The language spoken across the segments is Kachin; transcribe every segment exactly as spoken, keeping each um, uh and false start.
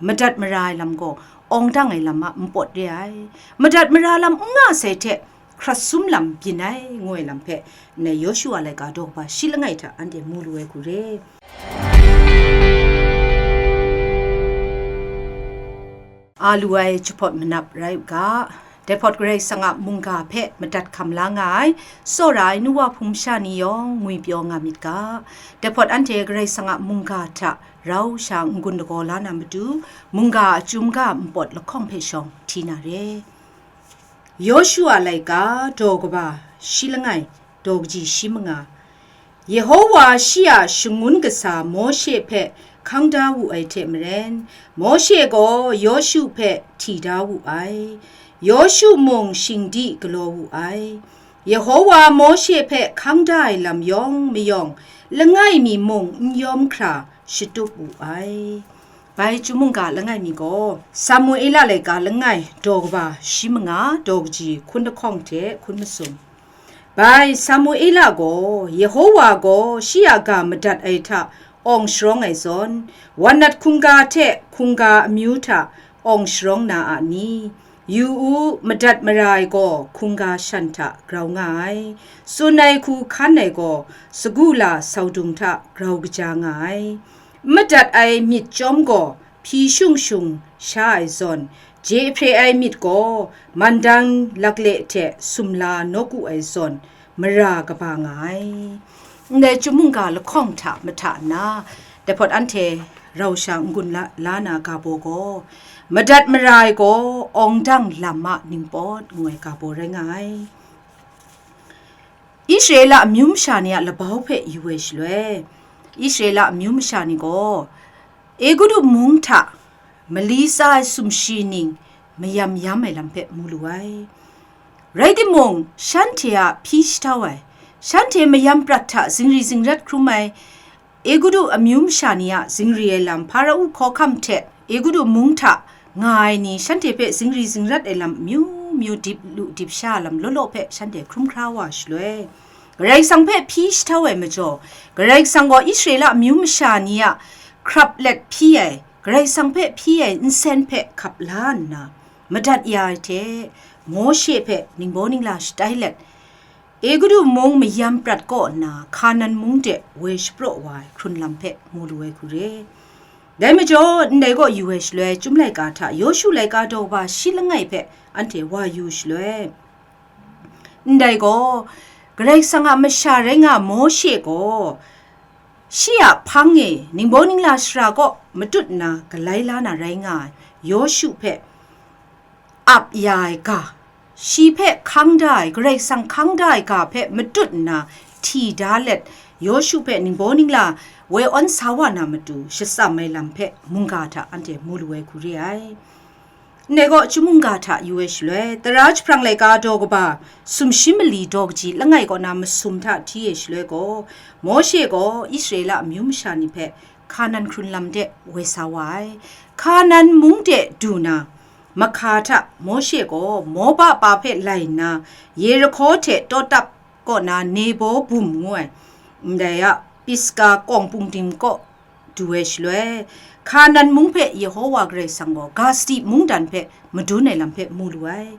madat mara ai lam gaw awng dang ai lam a npawt re ai. Madat mara lam n nga sai hte hkrat sum lam byin ai, ngu ai lam hpe, nai Yawshu a laika daw kaba shi langai hta anhte mu lu ai hku re. A lu ai jahpawt manap rai u ga, dai hpawt Karai Kasang a mungga hpe madat hkam la nga ai, tsawra ai nu wa hpung masha ni yawng ngwipyaw nga myit ga, dai hpawt anhte Karai Kasang a mungga hta rau sha n-gun lagaw la na matu, mungga a chyum ga npawt lahkawng hpe shawng hti na re. Yawshu a laika daw kaba shi langai, daw kaji shi manga. Yehowa shi a shangun kasa Mawshe hpe hkang da wu ai hte maren, Mawshe gaw Yawshu hpe hti da wu ai. Yawshu mung shingdi galaw wu ai. Yehowa Mawshe hpe hkang da ai lam yawng mayawng, langai mi mung n yawm hkra shatup wu ai. Bai chyum mungga langai mi gaw, Samuela laika langai daw kaba shi manga, daw kaji hkun lahkawng hte hkun masum. Bai Samuela gaw, Yehowa gaw shi a ga madat ai hta awng sharawng ai zawn, wan nat hkungga hte hkungga amyu hta awng sharawng na a ni? Yu u, madat mara ai gaw hkungga shan hta grau nga ai, tsun ai hku hkan ai gaw sagu la saudung hta grau kaja nga ai. N madat ai myit chyawm gaw hpyi shung shung sha ai zawn, je hpre ai myit gaw mandang lakle hte sumla nawku ai zawn, mara kaba nga ai. Ndai chyum mungga lahkawng hta mahta nna, dai hpawt anhte rau sha n-gun la, la na ga baw gaw, madat mara ai gaw awng dang lam a ningpawt ngu ai ga baw rai nga ai. Israela amyu masha ni a labau hpe yu ai shaloi, Israela amyu masha ni gaw Egutu mung hta mali tsa ai sumshi ning mayam yam ai lam hpe mu lu ai. Rai timung, shanhte a hpyi shahtau ai, shanhte mayam prat hta zingri zingrat hkrum ai, Egutu amyu masha ni a zingri ai lam, Hparao hkawhkam hte Egutu mung hta nga ai ni, shanhte hpe zingri zingrat ai lam amyu myu dip lu dip sha lam law law hpe shanhte hkrum hkra wa shaloi, Karai Kasang hpe hpyi shahtau ai majaw, Karai Kasang gaw Israela amyu masha ni a hkrap let hpyi ai, Karai Kasang hpe hpyi ai nsen hpe hkap la nna, madat ya ai hte, Mawshe hpe ningbaw ningla shatai let, Egutu mung mayam prat kaw nna, Hkanan mung de woi shapraw wa ai hkrun lam hpe mu lu ai hku re. Dai majaw, ndai kaw yu ai shaloi, Chyum laika hta Yawshu laika daw kaba shi langai hpe anhte wa yu shaloi, ndai gaw, Karai Kasang a masha rai nga Mawshe gaw, shi a hpang e ningbaw ningla shara kaw matut nna galai la na rai nga ai Yawshu hpe ap ya ai ga, shi hpe hkang da ai, Karai Kasang hkang da ai ga hpe matut nna hti da let, Yawshu hpe ningbaw ningla woi awn sa wa na matu, shatsam ai lam hpe mungga hta anhte mu lu ai hku re ai. Ndai gaw, chyum mungga hta yu ai shaloi, tara jahprang laika daw kaba sumshi mali daw kaji langai kaw na masum hta hti ai shaloi gaw, Mawshe gaw Israela amyu masha ni hpe Hkanan hkrun lam de woi sa wa ai. Hkanan mung de du na, mahka hta Mawshe gaw Moba pa hpe lai nna, Yerihko hte Tawtap kaw na Nebo bum ngu ai, ndai a Piska kawng pungdim kaw du ai shaloi, Hkanan mung hpe Yehowa Karai Kasang gaw ga sadi mungdan hpe madun ai lam hpe mu lu ai.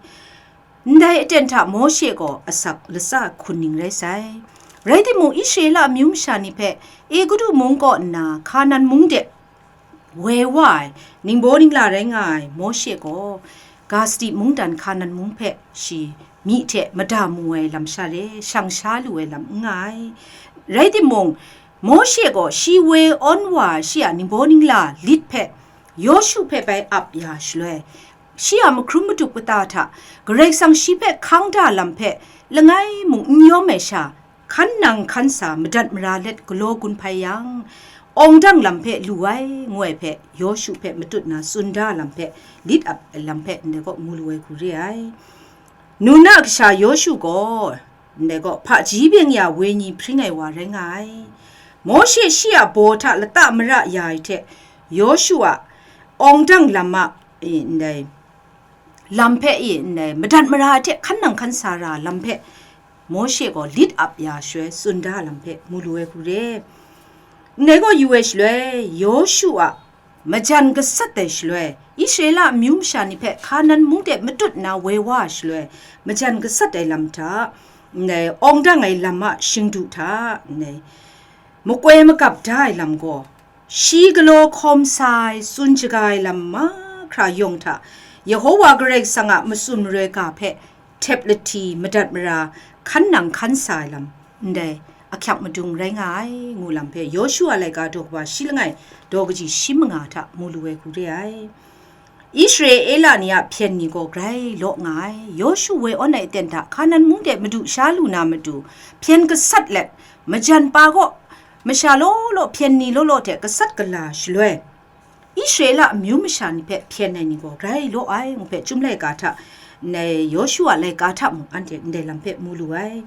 Ndai aten hta Mawshe gaw asak latsa hkun ning rai sai. Rai timung, Israela amyu masha ni hpe Egutu mung kaw nna Hkanan mung de woi wa ai, ningbaw ningla rai nga ai Mawshe gaw, ga sadi mungdan Hkanan mung hpe shi myi hte mada mu ai lam sha re, shang sha lu ai lam n nga ai. Rai timung, Mawshe gaw shi woi awn wa ai shi a ningbaw ningla lit hpe Yawshu hpe bai ap ya shaloi, shi a mahkrum matup kata hta Karai Kasang shi hpe hkang da lam hpe langai mung n yawm ai sha, hkan nang hkan sa madat mara let galaw gun hpai yang, awng dang lam hpe lu ai, ngu ai hpe Yawshu hpe matut na tsun da lam hpe, lit ap ai lam hpe ndai kaw mu lu ai hku re ai. Nun a kasha Yawshu gaw, ndai gaw hpaji byeng ya wenyi hpring ai wa rai nga ai. Mawshe shi a baw hta lata mara ya ai hte, Yawshu a awng dang lam a, e, ndai, lam hpe e, ndai, madat mara ai hte hkan nang hkan sa ra lam hpe, Mawshe gaw lit ap ya shaloi tsun da lam hpe mu lu ai hku re. Ndai gaw yu ai shaloi, Yawshu a majan gasat ai shaloi, Israela amyu masha ni hpe Hkanan mung de matut nna woi wa ai shaloi, majan gasat ai lam hta, ndai awng dang ai lam a shingdu hta, ndai makoi magap da ai lam gaw, shi galaw hkawm sa ai tsun shaga ai lam mahkra yawng hta, Yehowa Karai Kasang a matsun maroi ga hpe htep lahti madat mara hkan nang hkan sa ai lam, ndai ahkyak madung rai nga ai, ngu lam hpe Yawshu a laika daw kaba shi langai daw kaji shi manga hta mu lu ai hku re ai. Israela ni a hpyen ni gaw grai law nga ai. Yawshu woi awn ai aten hta Hkanan mung de madu sha lu na matu, hpyen gasat let, majan pa gaw masha law law hpyen ni law law hte gasat gala shaloi, Israela amyu masha ni hpe hpyen ai ni gaw grai law ai, ngu hpe Chyum laika hta, ndai Yawshu a laika hta mung anhte ndai lam hpe mu lu ai.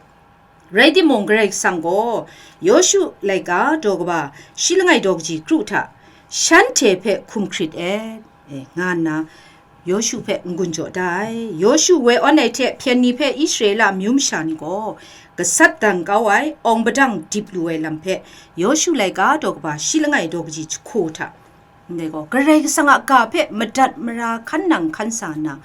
Rai timung, Karai Kasang gaw Yawshu laika daw kaba shi langai daw kaji kru hta, shanhte hpe hkum hkrit et, e, nga nna Yawshu hpe n-gun jaw da ai. Yawshu woi awn ai hte hpyen ni hpe Israela amyu masha ni gaw gasat dan kau ai, awng padang dip lu ai lam hpe Yawshu laika daw kaba shi langai daw kaji jahku hta, ndai gaw, Karai Kasang a ga hpe madat mara hkan nang hkan sa nna,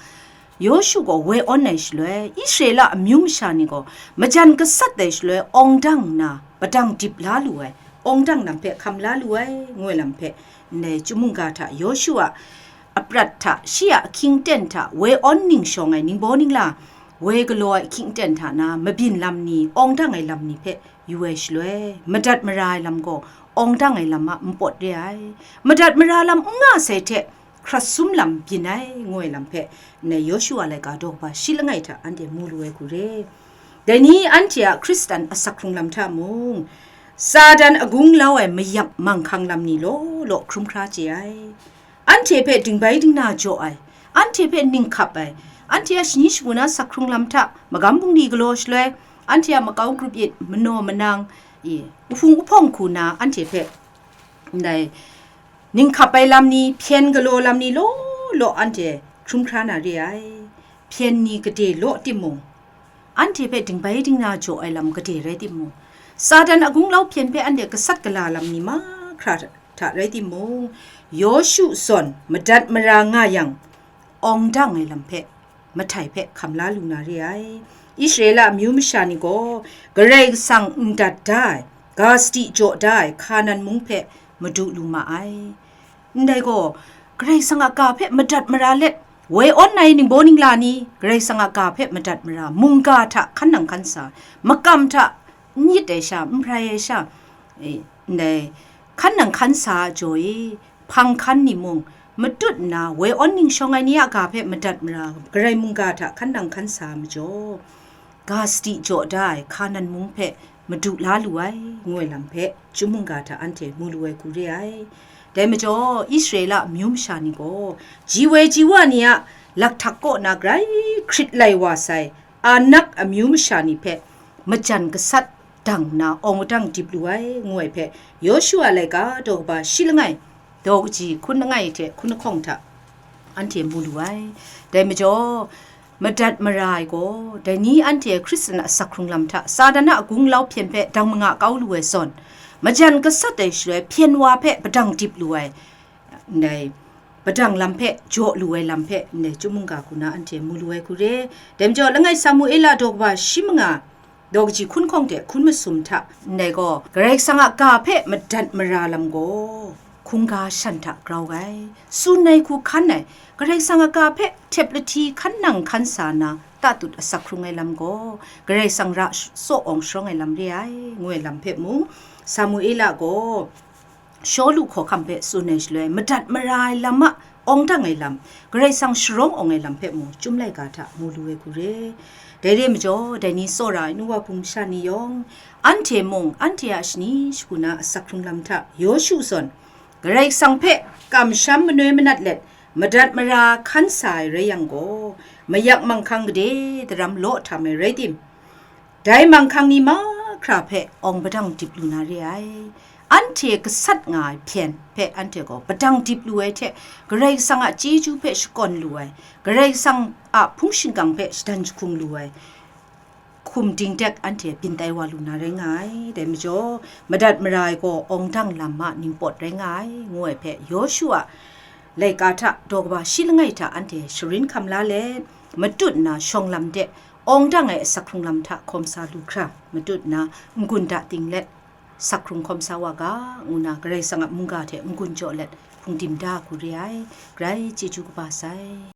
Yawshu gaw woi awn ai shaloi, Israela amyu masha ni gaw majan gasat ai shaloi, awng dang nna padang dip la lu ai, awng dang lam hpe hkam la lu ai, ngu ai lam hpe, ndai Chyum mungga hta Yawshu a aprat hta, shi a ahkying aten hta, woi awn ning shawng ai ningbaw ningla, woi galaw ai ahkying aten hta na mabyin lam ni, awng dang ai lam ni hpe yu ai shaloi, madat mara ai lam gaw awng dang ai lam a npawt re ai, madat mara lam n nga sai hte hkrat sum lam byin ai, ngu ai lam hpe, ndai Yawshu a laika daw kaba shi langai hta anhte mu lu ai hku re. Dai ni anhte a Hkristan asak hkrung lam hta mung, Satan agung lau ai mayap manghkang lam ni law law hkrum hkra chye ai. Anhte hpe dingbai dingna jaw ai, anhte hpe ninghkap ai, anhte a shani shagu na sak hkrung lam hta magam bungli galaw shaloi, anhte a makau grup yit manaw manang, i, uhpung uhpawng hku na anhte hpe, ndai, ninghkap ai lam ni, hpyen galaw lam ni law law anhte hkrum hkra na re ai. Hpyen ni gade law timung, anhte hpe dingbai dingna jaw ai lam gade rai timung, Satan agung lau hpyen hpe anhte gasat gala lam ni mahkra hta rai timung, Yawshu zawn madat mara nga yang, awng dang ai lam hpe, mahtai hpe hkam la lu na re ai. Israela amyu masha ni gaw Karai Kasang n dat da ai, ga sadi jaw da ai Hkanan mung hpe madu lu ma ai. Ndai gaw, Karai Kasang a ga hpe madat mara let, woi awn ai ningbaw ningla ni, Karai Kasang a ga hpe madat mara, mungga hta hkan nang hkan sa, makam hta n yit ai sha, n hprai ai sha, e, ndai, hkan nang hkan sa ai jaw e, hpang hkan ni mung, matut nna, woi awn ning shawng ai ni a ga hpe madat mara, Karai mungga hta hkan nang hkan sa ai majaw, ga sadi jaw da ai Hkanan mung hpe madu la lu ai, ngu ai lam hpe, Chyum mungga hta anhte mu lu ai hku re ai. Dai majaw, Israela amyu masha ni gaw, ji woi ji wa ni a lakhtak kaw na grai hkrit lai wa sai, Anak amyu masha ni hpe majan gasat dang nna awng madang dip lu ai, ngu ai hpe, Yawshu a laika daw kaba shi langai, daw kaji hkun langai hte hkun lahkawng hta anhte mu lu ai. Dai majaw, madat mara ai gaw, dai ni anhte Hkristan a asak hkrung lam hta, Satan a agung lau hpyen hpe dang manga kau lu ai zawn, majan gasat ai shaloi hpyen wa hpe padang dip lu ai, ndai, padang lam hpe, jaw lu ai lam hpe, ndai, Chyum mungga hku na anhte mu lu ai hku re. Dai majaw, langai Samuela daw kaba shi manga, daw kaji hkun hkawng hte hkun masum hta, ndai gaw, Karai Kasang a ga hpe madat mara lam gaw, hkungga shan hta grau ai, tsun ai hku hkan ai, Karai Kasang a ga hpe htep lahti hkan nang hkan sa na, tatut asak hkrung ai lam gaw, Karai Kasang ra sh-, tsaw awng sharawng ai lam re ai, ngu ai lam hpe mung, Samuela gaw, Shawlu hkawhkam hpe tsun ai shaloi, madat mara ai lam a awng dang ai lam, Karai Kasang sharawng awng ai lam hpe mung, Chyum laika hta mu lu ai hku re. Dai re majaw, dai ni tsawra ai nu wa hpung masha ni yawng, anhte mung, anhte a shani shagu na asak hkrung lam hta, Yawshu zawn, Karai Kasang hpe kamsham manoi manat let, madat mara hkan sa ai rai yang gaw, mayak manghkang gade daram law htam ai rai tim, dai manghkang ni mahkra hpe awng padang dip lu na re ai. Anhte gasat nga ai hpyen hpe anhte gaw padang dip lu ai hte, Karai Kasang a chyeju hpe shakawn lu ai, Karai Kasang a hpung shingkang hpe shadan jahkung lu ai, hkum dingdek anhte byin tai wa lu na rai nga ai. Dai majaw, madat mara ai gaw awng dang lam ma ningpawt rai nga ai, ngu ai hpe, Yawshu a laika hta daw kaba shi langai hta anhte sharin hkam la let, matut nna shawng lam de awng dang ai asak hkrung lam hta hkawm sa lu hkra, matut nna n-gun da ting let, sak hkrung hkawm sa wa ga, ngu na Karai Kasang a mungga hte n-gun jaw let hpungdim da hku re ai. Karai chyeju kaba sai.